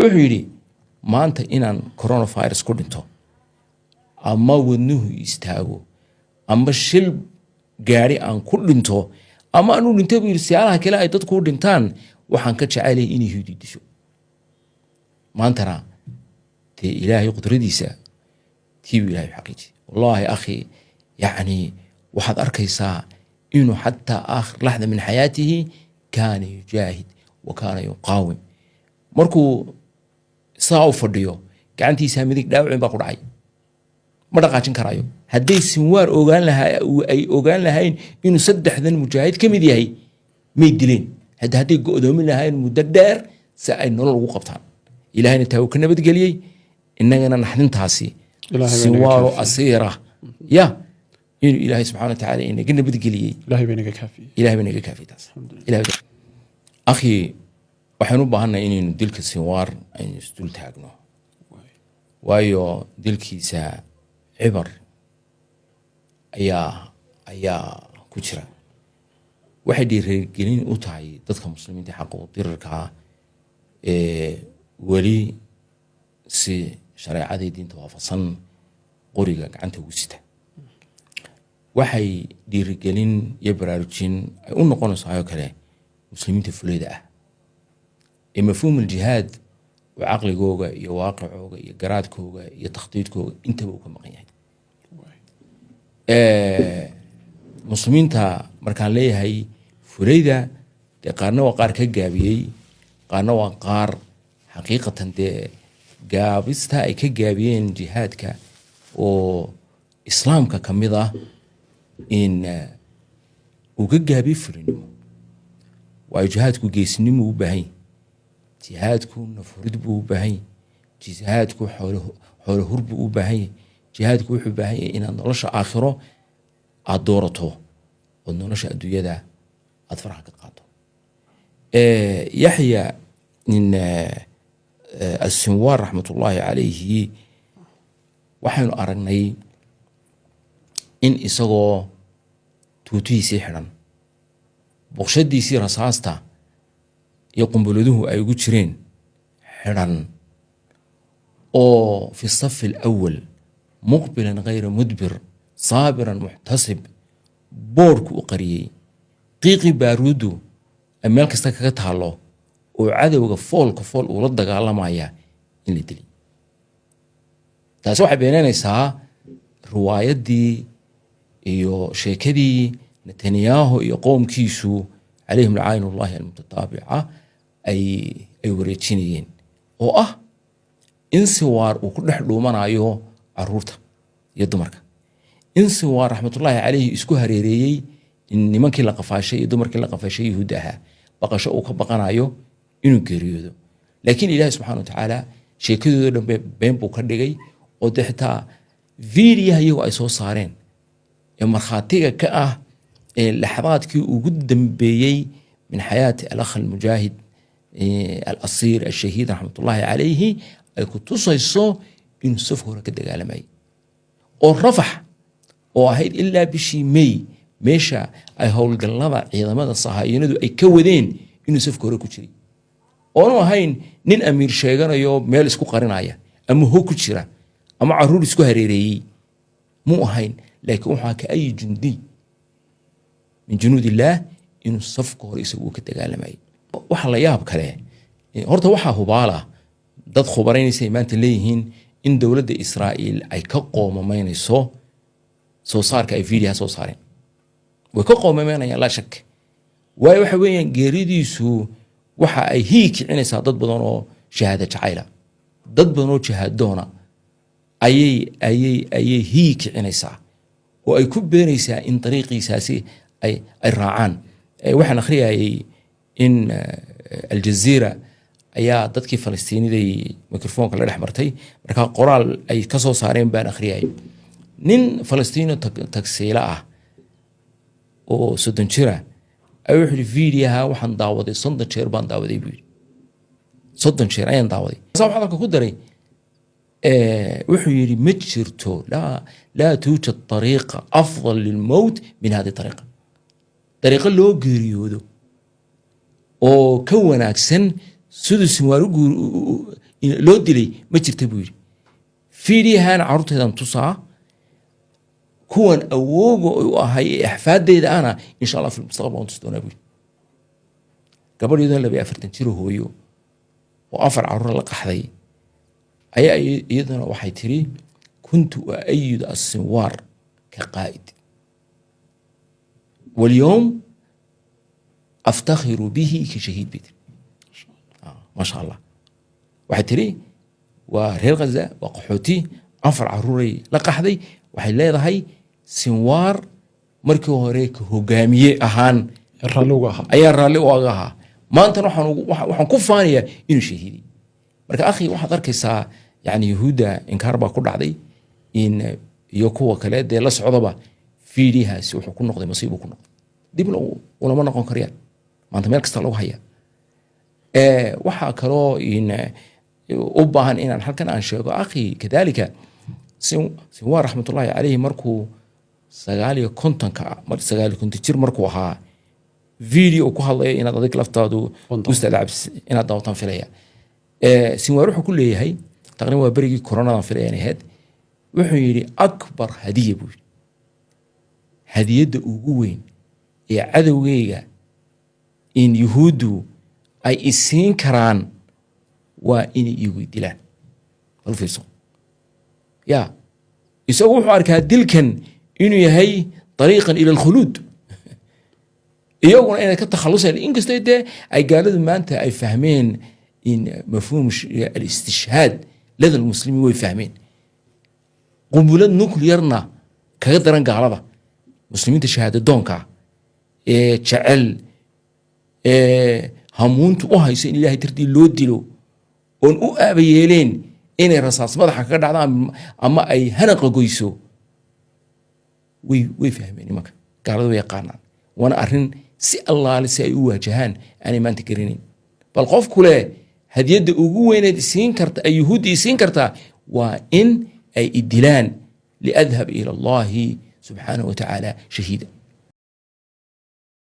Wuxuu yidhi, maanta inaan coronavirus ku dhinto ama wadnuhu istaago ama shil gaari aan ku dhinto ama aan u dhintay, buu yidhi, siyaalaha kale ay dadku u dhintaan, waxaan ka jecelyahay inay Yuhuudi disho. Maantana dee Ilaahay qudradiisa tii buu Ilahay xaqiijiyay. Wallahi akhi, yacni waxaad arkaysaa inuu xataa آخر لحظة من حياته كان يجاهد وكان يقاوم. Markuu saa u fadhiyo, gacantiisa midig dhaawacin baa ku dhacay, ma dhaqaajin karaayo. Hadday Sinwaar ogaan lahaa, ay ogaan lahayn inuu saddexdan mujaahid ka mid yahay, may dileen. Hadda hadday go'doomin lahayn muddo dheer si ay nolol ugu qabtaan. Ilahayna taa uu ka nabadgeliyey, innagana naxdintaasi Ilaahay baa inaga Sinwaaro kaafiyey. asiira ya inuu Ilaahay subxana wa tacaala inaga nabadgeliyey. Ilahay baa inaga kaafiyey. Ilahay baa inaga kaafiyey taas. Ilahay akhi, waxaynu u baahannahay inaynu dilka Sinwaar aynu isdul taagno, waayo dilkiisa cibar ayaa ku jira. Waxay dhiirigelin u tahay dadka muslimiinta xaqa u dirirka ee weli si shareecadii diinta waafaqsan qoriga gacanta ugu sita. Waxay dhiirigelin iyo baraarujin ay u noqonaysaa oo kale muslimiinta fuleyda ah ee مفهوم الجهاد oo caqligooga iyo waaqicooga iyo garaadkooga iyo takhdiidkooga intaba uu ka maqan yahay. Muslimiinta markaan leeyahay fuleyda, dee qaarna waa qaar ka gaabiyey, qaarna waa qaar xaqiiqatan dee gaabista ay ka gaabiyeen jihaadka oo islaamka ka mid ah in uu ka gaabiyey fulinimo. Waayo, jihaadku geesinimo u baahan yahay, jihaadku nafhurid buu u baahan yahay, jihaadku xoolo hur buu u baahan yahay, jihaadku wuxuu u baahan yahay inaad nolosha aakhiro aad doorato ood nolosha adduunyada aad faraha ka qaado. Yaxya in Asinwaar رحمة الله عليه, waxaynu aragnay in isagoo tuutihiisii xidhan, boqshadiisii rasaasta iyo qumbuladuhu ay ugu jireen xidhan, oo في الصف الأول مقبلا غير مدبر صابرا محتسب, boorku u qariyey, qiiqii baaruuddu ay meel kasta kaga taalo, oo cadowga foolka fool uula dagaalamaya, in la dilay. Taasi waxay beenaynaysaa riwaayaddii iyo sheekadii Netanyahu iyo qoomkiisu عليهم لعائن الله المتتابعة ay wareejinayeen, oo ah in Sinwaar uu ku dhex dhuumanayo caruurta iyo dumarka, in Sinwaar رحمة الله عليه isku hareereeyey nimankii la qafaashay iyo dumarkii la qafaashay Yuhuudda ahaa, baqasho uu ka baqanayo inuu geeriyoodo. Laakiin Ilaahi subxana wa tacaala sheekadooda dhan been buu ka dhigay, oo dee xitaa fiidiyaha iyagu ay soo saareen ee markhaatiga ka ah ee laxadaadkii ugu dambeeyey من حياة الأخ المجاهد الأسير الشهيد رحمة الله عليه ay ku tusayso inuu safka hore ka dagaalamayay, oo Rafax oo ahayd ilaa bishii May meesha ay howlgallada ciidamada sahaayinadu ay ka wadeen, inuu safka hore ku jiray, oonu ahayn nin amiir sheeganayo meel isku qarinaya ama hog ku jira ama caruur isku hareereeyey muu ahayn, laakiin waxaa كأي جندي من جنود الله inuu safka hore isagu ka dagaalamayay. Waxa la yaab kale horta, waxaa hubaala dad khubaraynaysa ay maanta leeyihiin in dowladda Israa'iil ay ka qoomamaynayso soo saarka ay fiidiyaha soo saareen. Way ka qoomameynayaan, لا شك. Waayo, waxa weeyaan geeridiisu waxa ay hii kicinaysaa dad badan oo shahaada jacayla, dad badan oo jihaadoona ayay hii kicinaysaa oo ay ku beenaysaa in dariiqiisaasi ay raacaan. Waxaan akhriyayay in Aljazeera ayaa dadkii Falastiiniday microfoonka la dhex martay. Markaa qoraal ay ka soo saareen baan akhriyayay. Nin Falastiino tagsiilo ah oo 30 jira ayuu wuxuu yihi, "Fiidiyaha waxaan daawaday 30 jeer baan daawaday," buu yidhi. "30 jeer ayaan daawaday." Saa waxaa hadalka ku daray, wuxuu yidhi, "Ma jirto, لا توجد طريقة أفضل للموت من هذه الطريقة." Dariiqo loo geeriyoodo oo ka wanaagsan siduu Sinwaar In loo dilay ma jirta, buu yidhi. Fiidiyahan carruurtaydan tusaa, kuwan awooga u ahay ee axfaadeyda ana, insha Allah, في المستقبل waan tusi doonaa, buu yidhi. Gabadheeduna 42 jiro, hooyo oo afar carruur la qaxday ayaa iyaduna waxay tiri: "كنت أؤيد السنوار كقائد واليوم أفتخر به كشهيد," bay tiri. Ma sha Allah. Waxay tiri waa reer Ghaza, waa qaxooti, afar caruuray la qaxday. Waxay leedahay Sinwaar markii hore ka hogaamiye ahaan raalli uga ahaa. Ayaa raalli uga ahaa, maantana waxaan ku faanayaa inuu shahiiday. Marka akhi, waxaad arkaysaa yani yuhuudda inkaar baa ku dhacday in iyo kuwa kale dee la socdaba. Fiidihaasi wuxuu ku noqday masiibuu ku noqday, dibna ulama noqon karayaan. Maanta meel kasta lagu haya. Waxaa kaloo in u baahan inaan halkan aan sheego, akhi, kadalika Sinwaar raxmatullaahi caleyhi markuu 59-ka, 59 jir markuu ahaa, video uu ku hadlaya inaad adig laftaadu, ustaad Cabs, inaad daawataan filaya. Sinwaar wuxuu ku leeyahay, taqriiban waa berigii coronadan filaya inay ahayd, wuxuu yidhi: "أكبر هدية," buu yidhi, "hadiyadda ugu weyn ee cadowgeyga in yuhuuddu ay isiin karaan waa inay iyagu dilaan." Bal fiirso ya, isagu wuxuu arkaa dilkan inuu yahay طريقا إلى الخلود, iyaguna inay ka takhaluseen, inkastoo dee ay gaaladu maanta ay fahmeen in مفهوم الاستشهاد لدى المسلمين way fahmeen. Qunbulad nuclearna kaga daran gaalada muslimiinta shahaadadoonka ee jecel ee hamuuntu u hayso in Ilahay dartii loo dilo, oon u aabayeeleen inay rasaas madaxa kaga dhacdaan ama ay hanaqa goyso, way fahmeen nimanka gaalada, way yaqaanaan. Waana arrin si allaale si ay u waajahaan aanay maanta garanayn. Bal qofku leh hadiyadda ugu weyneed isiin karta ay yuhuudda isiin kartaa waa in ay idilaan لأذهب إلى الله سبحانه وتعالى شهيدا.